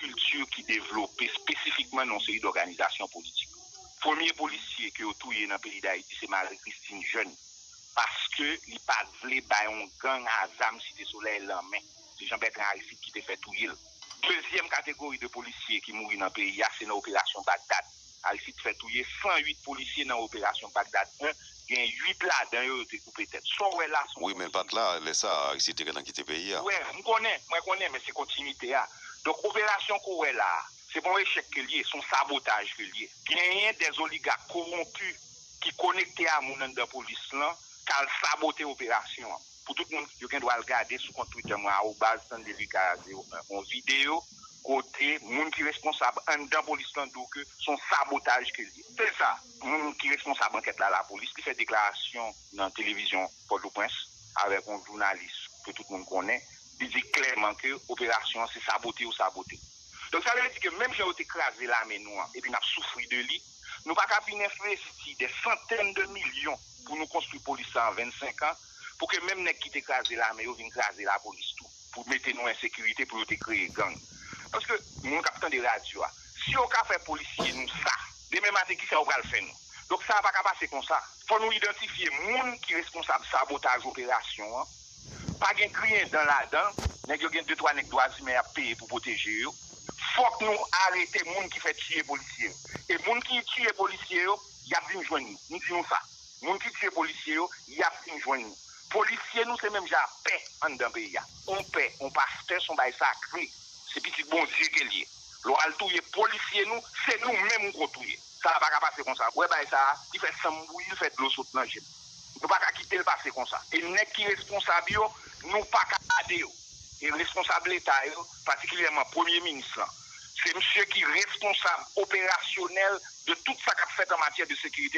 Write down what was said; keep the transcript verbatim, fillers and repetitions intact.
kilti ki devlope espesifikman nan yon seri dòganizasyon politik. Premye polisye ke yo touye nan peyi Dayiti se Marie Christine Jeune, paske li pa t vle bay yon gang a zam Site Solèy lanmen. Se Jean Bertrand Aristide ki te fè touye l. Dezyèm kategori de polisye ki mouri nan peyi a, se nan operasyon Bagdad. Aristide fè touye san uit polisye nan operasyon Bagdad en, gen uit ladan yo, yo te koupe tèt. Sa w wè la, se yon kontinite. Wi, men l pa t la lè sa a, Aristide te gentan kite peyi a. Wi, m konnen, mwen konnen, men se kontinite a. Donk, operasyon ke w wè la a, se pa yon echèk ke l ye, se yon sabotaj ke l ye. Genyen dè oligak kowonpi ki konekte a moun anndan polis lan, k al sabote operasyon an. Pou tout moun, yo gen dwa al gade sou kont Twitter mwen, arobaz Stanley Lucas zewo en, yon videyo kote moun ki responsab anndan polis lan di w ke se yon sabotaj ke l ye. Se sa, moun ki responsab ankèt la, lapolis, li fè deklarasyon nan televizyon Pòtoprens avèk yon jounalis ke tout moun konnen, li di klèman ke operasyon an se sabote yo sabote. Donk, sa vle di ke menm jan yo te kraze lame nou an, epi n ap soufri de li, nou pa ka vin envesti dè santèn de milyon pou nou konstwi polis sa an vennsenk an, pou ke menm nèg ki te kraze lame yo vin kraze lapolis tou, pou mete nou ensekirite, pou yo te kreye gang. Paske moun k ap tande radyo a, si yo ka fè polisye nou sa, demen maten, kisa yo pral fè nou? Donk, sa a pa ka pase konsa. Fò nou idantifye moun ki responsab sabotaj operasyon an. Pa gen griyen dan ladan l. Nèg yo gen de twa nèg dwa imen y ap peye pou pwoteje yo. Fòk nou arete moun ki fè tiye polisye yo. E moun ki tiye polisye yo, y ap vin jwenn nou. M di nou sa. Moun ki tiye polisye yo, y ap vin jwenn nou. Polisye nou se menm jan ak pè anndan peyi a. On pè, on pastè, se yon bagay sakre. Se pitit Bondye ke l ye. Lè w al touye polisye nou, se nou menm ou ko touye. Sa a pa ka pase konsa. Ou wè bagay sa a, li fè san m bouyi, li fè dlo sot nan je m. Nou pa ka kite l pase konsa. E nèg ki responsab yo, nou pa ka gade yo. E responsab Leta yo, patikilyèman Premye Minis lan, se misye ki responsab operasyonèl de tout sa k ap fèt an matyè de sekirite